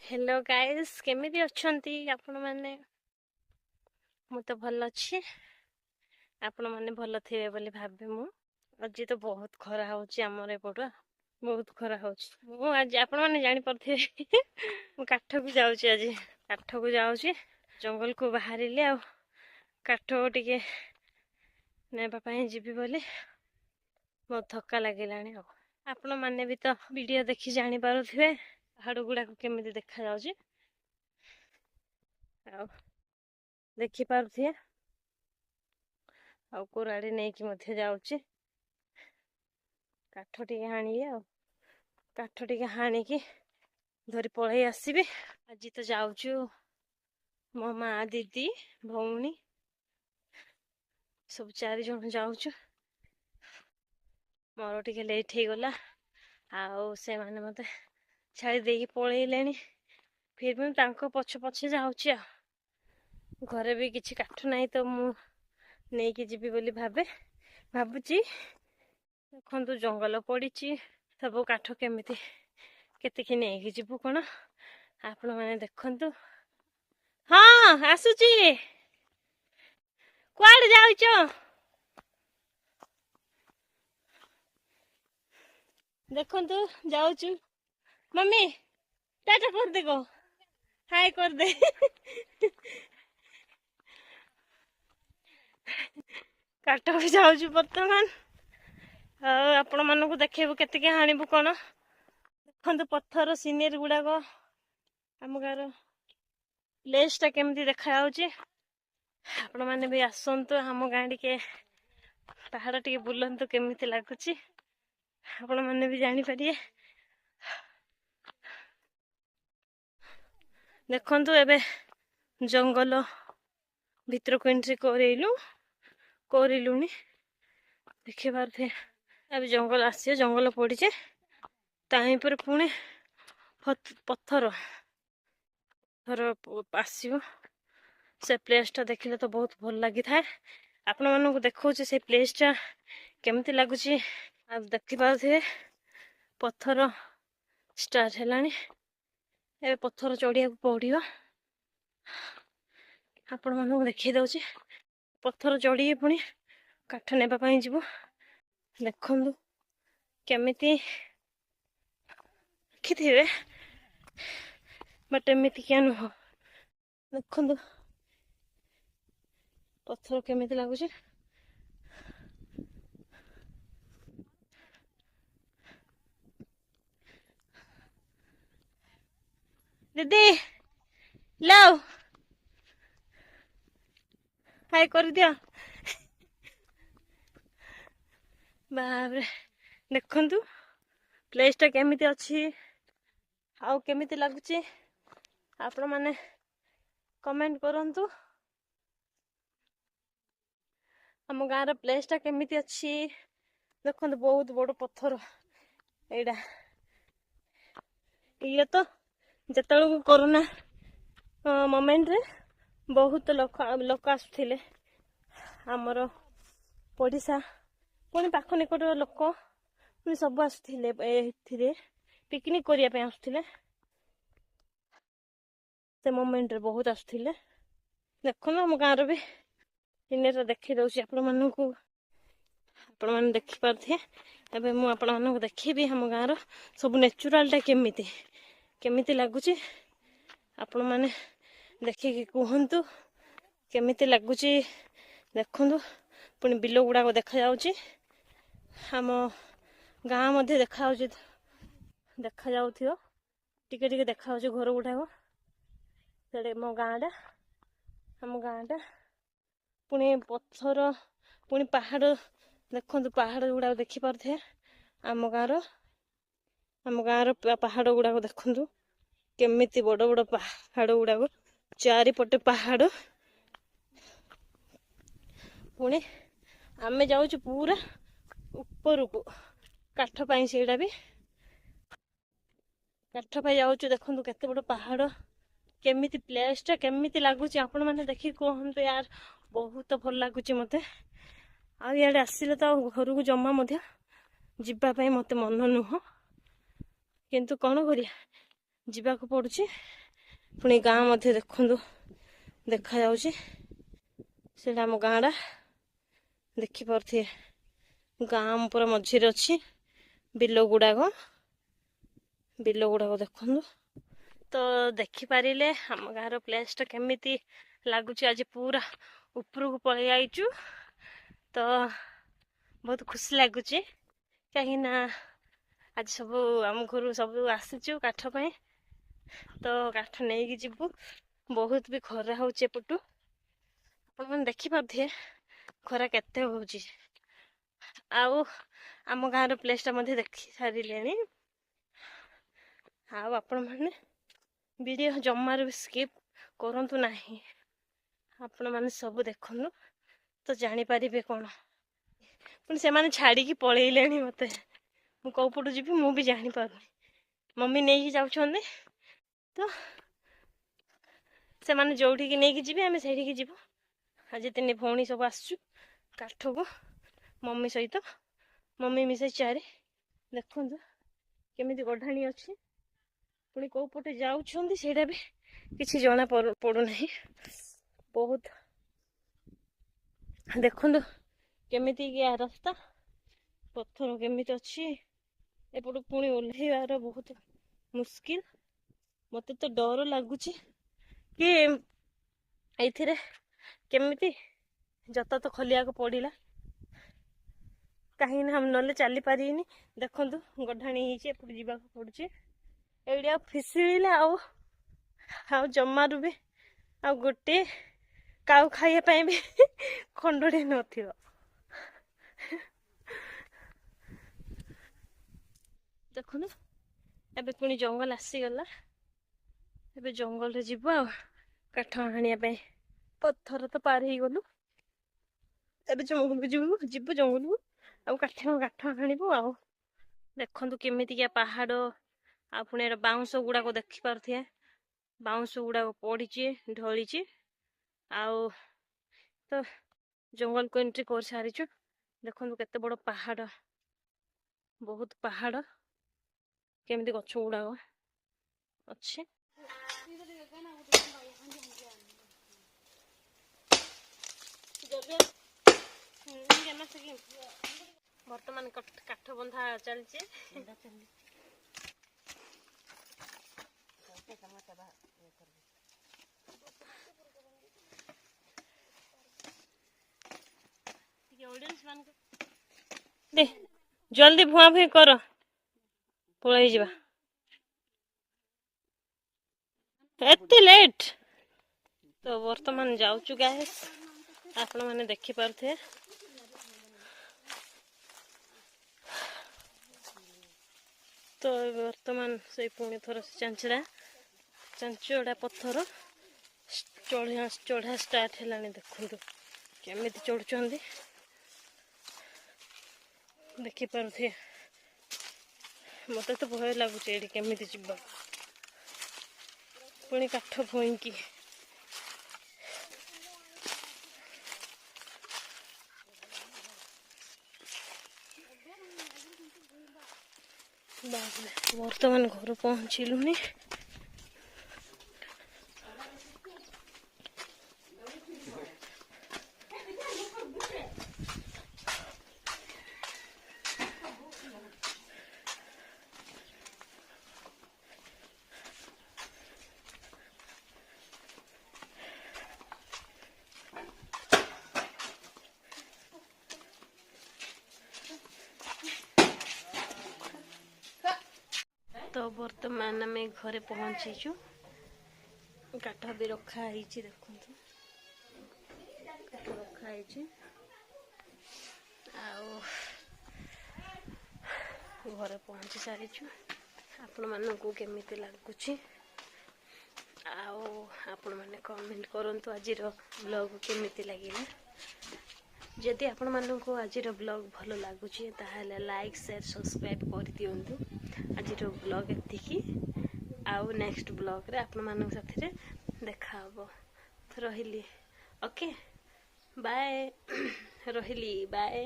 Hello guys, କେମିତି ଅଛନ୍ତି ଆପଣମାନେ? ମୁଁ ତ ଭଲ ଅଛି, ଆପଣମାନେ ଭଲ ଥିବେ ବୋଲି ଭାବେ ମୁଁ। ଆଜି ତ ବହୁତ ଖରା ହେଉଛି ଆମର ଏପଟୁଆ, ବହୁତ ଖରା ହେଉଛି। ମୁଁ ଆଜି ଆପଣମାନେ ଜାଣିପାରୁଥିବେ, ମୁଁ କାଠକୁ ଯାଉଛି। ଆଜି କାଠକୁ ଯାଉଛି, ଜଙ୍ଗଲକୁ ବାହାରିଲି ଆଉ କାଠ ଟିକେ ନେବା ପାଇଁ ଯିବି ବୋଲି। ବହୁତ ଥକା ଲାଗିଲାଣି। ଆଉ ଆପଣମାନେ ବି ତ ଭିଡ଼ିଓ ଦେଖି ଜାଣିପାରୁଥିବେ ପାହାଡ଼ ଗୁଡ଼ାକ କେମିତି ଦେଖାଯାଉଛି, ଆଉ ଦେଖିପାରୁଥିବେ। ଆଉ କୁରାଢ଼ୀ ନେଇକି ମଧ୍ୟ ଯାଉଛି, କାଠ ଟିକେ ହାଣିବି ଆଉ କାଠ ଟିକେ ହାଣିକି ଧରି ପଳେଇ ଆସିବି। ଆଜି ତ ଯାଉଛୁ, ମୋ ମା, ଦିଦି, ଭଉଣୀ ସବୁ ଚାରିଜଣ ଯାଉଛୁ। ମୋର ଟିକେ ଲେଟ୍ ହେଇଗଲା ଆଉ ସେମାନେ ମୋତେ ଛାଡ଼ି ଦେଇକି ପଳେଇଲେଣି, ଫିର୍ ବି ମୁଁ ତାଙ୍କ ପଛେ ପଛେ ଯାଉଛି। ଆଉ ଘରେ ବି କିଛି କାଠ ନାହିଁ, ତ ମୁଁ ନେଇକି ଯିବି ବୋଲି ଭାବୁଛି। ଦେଖନ୍ତୁ, ଜଙ୍ଗଲ ପଡ଼ିଛି ସବୁ। କାଠ କେମିତି କେତିକି ନେଇକି ଯିବୁ କ'ଣ, ଆପଣମାନେ ଦେଖନ୍ତୁ। ହଁ, ଆସୁଛି। କୁଆଡ଼େ ଯାଉଛ? ଦେଖନ୍ତୁ, ଯାଉଛୁ। ମମି, ଟାଟା କରିଦେ, କହ ହାଇ କରିଦେ। କାଠକୁ ଯାଉଛୁ ବର୍ତ୍ତମାନ ଆଉ ଆପଣମାନଙ୍କୁ ଦେଖେଇବୁ କେତିକି ହାଣିବୁ କ'ଣ। ଦେଖନ୍ତୁ ପଥର ସିନେରୀ ଗୁଡ଼ାକ, ଆମ ଗାଁର ପ୍ଲେସ୍ଟା କେମିତି ଦେଖାଯାଉଛି। ଆପଣମାନେ ବି ଆସନ୍ତୁ ଆମ ଗାଁ ଟିକେ, ପାହାଡ଼ ଟିକେ ବୁଲନ୍ତୁ, କେମିତି ଲାଗୁଛି ଆପଣମାନେ ବି ଜାଣିପାରିବେ। ଦେଖନ୍ତୁ, ଏବେ ଜଙ୍ଗଲ ଭିତରକୁ ଏଣ୍ଟ୍ରି କରିଲୁଣି, ଦେଖିପାରୁଥିବେ। ଏବେ ଜଙ୍ଗଲ ଆସିବ, ଜଙ୍ଗଲ ପଡ଼ିছে, ତା ଉପରେ ପୁଣି ପଥର ପଥର ଆସିବ। ସେ ପ୍ଲେସ୍ଟା ଦେଖିଲେ ତ ବହୁତ ଭଲ ଲାଗିଥାଏ। ଆପଣମାନଙ୍କୁ ଦେଖାଉଛି ସେ ପ୍ଲେସ୍ଟା କେମିତି ଲାଗୁଛି, ଆଉ ଦେଖିପାରୁଥିବେ। ପଥର ଷ୍ଟାର୍ଟ ହେଲାଣି, ଏବେ ପଥର ଚଢ଼ିବାକୁ ପଡ଼ିବ। ଆପଣମାନଙ୍କୁ ଦେଖେଇ ଦେଉଛି। ପଥର ଚଢ଼ିକି ପୁଣି କାଠ ନେବା ପାଇଁ ଯିବୁ। ଦେଖନ୍ତୁ କେମିତି ଦେଖିଥିବେ, ବଟ୍ ଏମିତିକିଆ ନୁହଁ। ଦେଖନ୍ତୁ ପଥର କେମିତି ଲାଗୁଛି। ଦିଦି, ଲାଉ ହାଇ କରିଦିଅ। ବାପରେ, ଦେଖନ୍ତୁ ପ୍ଲେସ୍ଟା କେମିତି ଅଛି ଆଉ କେମିତି ଲାଗୁଛି, ଆପଣମାନେ କମେଣ୍ଟ କରନ୍ତୁ। ଆମ ଗାଁର ପ୍ଲେସ୍ଟା କେମିତି ଅଛି ଦେଖନ୍ତୁ। ବହୁତ ବଡ଼ ପଥର ଏଇଟା। ଇଏ ତ ଯେତେବେଳକୁ କରୋନା ମୋମେଣ୍ଟରେ ବହୁତ ଲୋକ ଆସୁଥିଲେ, ଆମର ପଡ଼ିଶା ପୁଣି ପାଖ ନିକଟ ଲୋକ ପୁଣି ସବୁ ଆସୁଥିଲେ, ଏଥିରେ ପିକନିକ୍ କରିବା ପାଇଁ ଆସୁଥିଲେ। ସେ ମୋମେଣ୍ଟରେ ବହୁତ ଆସୁଥିଲେ। ଦେଖନ୍ତୁ, ଆମ ଗାଁର ବି ସିନେରୀଟା ଦେଖେଇ ଦେଉଛି ଆପଣମାନଙ୍କୁ, ଆପଣମାନେ ଦେଖିପାରୁଥିବେ। ଏବେ ମୁଁ ଆପଣମାନଙ୍କୁ ଦେଖେଇବି ଆମ ଗାଁର ସବୁ ନ୍ୟାଚୁରାଲଟା କେମିତି କେମିତି ଲାଗୁଛି। ଆପଣମାନେ ଦେଖିକି କୁହନ୍ତୁ କେମିତି ଲାଗୁଛି। ଦେଖନ୍ତୁ, ପୁଣି ବିଲ ଗୁଡ଼ାକ ଦେଖାଯାଉଛି, ଆମ ଗାଁ ମଧ୍ୟ ଦେଖାଯାଉଛି, ଦେଖାଯାଉଥିବ ଟିକେ ଟିକେ ଦେଖାଯାଉଛି ଘର ଗୁଡ଼ାକ ସେଠି। ମୋ ଗାଁଟା, ଆମ ଗାଁଟା ପୁଣି ପଥର, ପୁଣି ପାହାଡ଼। ଦେଖନ୍ତୁ, ପାହାଡ଼ ଗୁଡ଼ାକ ଦେଖିପାରୁଥିବେ। ଆମ ଗାଁର ପାହାଡ଼ ଗୁଡ଼ାକ ଦେଖନ୍ତୁ କେମିତି ବଡ଼ ବଡ଼ ପାହାଡ଼ ଗୁଡ଼ାକ, ଚାରିପଟେ ପାହାଡ଼। ପୁଣି ଆମେ ଯାଉଛୁ ପୁରା ଉପରକୁ କାଠ ପାଇଁ, ସେଇଟା ବି କାଠ ପାଇଁ ଯାଉଛୁ। ଦେଖନ୍ତୁ କେତେ ବଡ଼ ପାହାଡ଼, କେମିତି ପ୍ଲେସ୍ଟା କେମିତି ଲାଗୁଛି ଆପଣମାନେ ଦେଖିକି କୁହନ୍ତୁ ୟାର। ବହୁତ ଭଲ ଲାଗୁଛି ମୋତେ। ଆଉ ଇଆଡ଼େ ଆସିଲେ ତ ଆଉ ଘରକୁ ଜମା ମଧ୍ୟ ଯିବା ପାଇଁ ମୋତେ ମନ ନୁହଁ, କିନ୍ତୁ କ'ଣ କରିବା, ଯିବାକୁ ପଡ଼ୁଛି। ପୁଣି ଗାଁ ମଧ୍ୟ ଦେଖନ୍ତୁ ଦେଖାଯାଉଛି, ସେଇଟା ଆମ ଗାଁଟା ଦେଖିପାରୁଥିବେ। ଗାଁ ପୁରା ମଝିରେ ଅଛି, ବିଲ ଗୁଡ଼ାକ, ବିଲ ଗୁଡ଼ାକ ଦେଖନ୍ତୁ। ତ ଦେଖିପାରିଲେ ଆମ ଗାଁର ପ୍ଲେସ୍ଟା କେମିତି ଲାଗୁଛି। ଆଜି ପୁରା ଉପରକୁ ପଳେଇ ଆଇଛୁ, ତ ବହୁତ ଖୁସି ଲାଗୁଛି, କାହିଁକିନା ଆଜି ସବୁ ଆମ ଘରୁ ସବୁ ଆସିଛୁ କାଠ ପାଇଁ। ତ କାଠ ନେଇକି ଯିବୁ। ବହୁତ ବି ଖରା ହେଉଛି ଏପଟୁ, ଆପଣମାନେ ଦେଖିପାରୁଥିବେ ଖରା କେତେ ହେଉଛି। ଆଉ ଆମ ଗାଁର ପ୍ଲେସ୍ଟା ମଧ୍ୟ ଦେଖି ସାରିଲେଣି। ଆଉ ଆପଣମାନେ ଭିଡ଼ିଓ ଜମାରୁ ବି ସ୍କିପ୍ କରନ୍ତୁ ନାହିଁ, ଆପଣମାନେ ସବୁ ଦେଖନ୍ତୁ ତ ଜାଣିପାରିବେ କ'ଣ। ପୁଣି ସେମାନେ ଛାଡ଼ିକି ପଳେଇଲେଣି ମୋତେ, ମୁଁ କେଉଁ ପଟୁ ଯିବି ମୁଁ ବି ଜାଣିପାରୁନି। ମମି ନେଇକି ଯାଉଛନ୍ତି, ତ ସେମାନେ ଯେଉଁଠିକି ନେଇକି ଯିବେ ଆମେ ସେଇଠିକି ଯିବୁ। ଆଜି ତିନି ଭଉଣୀ ସବୁ ଆସିଛୁ କାଠକୁ ମମି ସହିତ, ମମି ମିଶାଇ ଚାରି। ଦେଖନ୍ତୁ କେମିତି ଗଢ଼ାଣି ଅଛି, ପୁଣି କେଉଁ ପଟେ ଯାଉଛନ୍ତି ସେଇଟା ବି କିଛି ଜଣା ପଡ଼ୁନାହିଁ। ବହୁତ ଦେଖନ୍ତୁ କେମିତି ରାସ୍ତା, ପଥର କେମିତି ଅଛି। ଏପଟୁ ପୁଣି ଓହ୍ଲେଇବାର ବହୁତ ମୁସ୍କିଲ। ମୋତେ ତ ଡର ଲାଗୁଛି କି ଏଇଥିରେ କେମିତି ଜୋତା ତ ଖୋଲିବାକୁ ପଡ଼ିଲା, କାହିଁକି ନା ନହେଲେ ଚାଲିପାରିବିନି। ଦେଖନ୍ତୁ ଗଢ଼ାଣି ହେଇଛି, ଏପଟୁ ଯିବାକୁ ପଡ଼ୁଛି। ଏଇଠି ଆଉ ଫିସିଳିଲା, ଆଉ ଜମାରୁ ବି ଆଉ ଗୋଟିଏ କାଉ ଖାଇବା ପାଇଁ ବି ଖଣ୍ଡଟେ ନଥିବ। ଦେଖନ୍ତୁ ଏବେ ପୁଣି ଜଙ୍ଗଲ ଆସିଗଲା। ଏବେ ଜଙ୍ଗଲରେ ଯିବୁ ଆଉ କାଠ ଆଣିବା ପାଇଁ। ପଥର ତ ପାର ହେଇଗଲୁ, ଏବେ ଜଙ୍ଗଲକୁ ଯିବୁ, ଯିବୁ ଜଙ୍ଗଲକୁ ଆଉ କାଠ ଆଣିବୁ। ଆଉ ଦେଖନ୍ତୁ କେମିତିକା ପାହାଡ଼, ଆଉ ପୁଣି ଏଇଟା ବାଉଁଶ ଗୁଡ଼ାକ ଦେଖିପାରୁଥିବେ, ବାଉଁଶ ଗୁଡ଼ାକ ପଡ଼ିଛି, ଢଳିଛି। ଆଉ ତ ଜଙ୍ଗଲକୁ ଏଣ୍ଟ୍ରି କରିସାରିଛୁ। ଦେଖନ୍ତୁ କେତେ ବଡ଼ ପାହାଡ଼, ବହୁତ ପାହାଡ଼, କେମିତି ଗଛ ଗୁଡ଼ାକ ଅଛି। ବର୍ତ୍ତମାନ କାଠ ବନ୍ଧା ଚାଲିଛି। ଦେ ଜଲ୍ଦି ଭୁଆଁ ଭୁଇଁ କର, ପଳେଇ ଯିବା, ଏତେ ଲେଟ୍। ତ ବର୍ତ୍ତମାନ ଯାଉଛୁ ଗ୍ୟାସ୍, ଆପଣମାନେ ଦେଖିପାରୁଥିବେ। ତ ବର୍ତ୍ତମାନ ସେଇ ପୁଣି ଥର ଚାଞ୍ଚଡ଼ା ଚାଞ୍ଚଡ଼ା ପଥର ଚଢ଼ା ଷ୍ଟାର୍ଟ ହେଲାଣି। ଦେଖନ୍ତୁ କେମିତି ଚଢ଼ୁଛନ୍ତି, ଦେଖିପାରୁଥିବେ। ମୋତେ ତ ଭୟ ଲାଗୁଛି ଏଇଠି କେମିତି ଯିବା, ପୁଣି କାଠ ଭୁଇଁକି। ବର୍ତ୍ତମାନ ଘରୁ ପହଞ୍ଚିଲୁଣି। ତ ବର୍ତ୍ତମାନ ଆମେ ଘରେ ପହଞ୍ଚିଛୁ। କାଠ ବି ରଖା ହେଇଛି, ଦେଖନ୍ତୁ କାଠ ରଖା ହେଇଛି। ଆଉ ଘରେ ପହଞ୍ଚି ସାରିଛୁ। ଆପଣମାନଙ୍କୁ କେମିତି ଲାଗୁଛି ଆଉ ଆପଣମାନେ କମେଣ୍ଟ କରନ୍ତୁ ଆଜିର ବ୍ଲଗ୍ କେମିତି ଲାଗିଲା। ଯଦି ଆପଣମାନଙ୍କୁ ଆଜିର ବ୍ଲଗ୍ ଭଲ ଲାଗୁଛି ତାହେଲେ ଲାଇକ୍, ସେୟାର, ସବସ୍କ୍ରାଇବ୍ କରିଦିଅନ୍ତୁ। ଆଜିର ବ୍ଲଗ୍ ଏତିକି, ଆଉ ନେକ୍ସଟ ବ୍ଲଗ୍ରେ ଆପଣମାନଙ୍କ ସାଥିରେ ଦେଖାହେବ। ରହିଲି, ଓକେ ବାଏ, ରହିଲି, ବାଏ।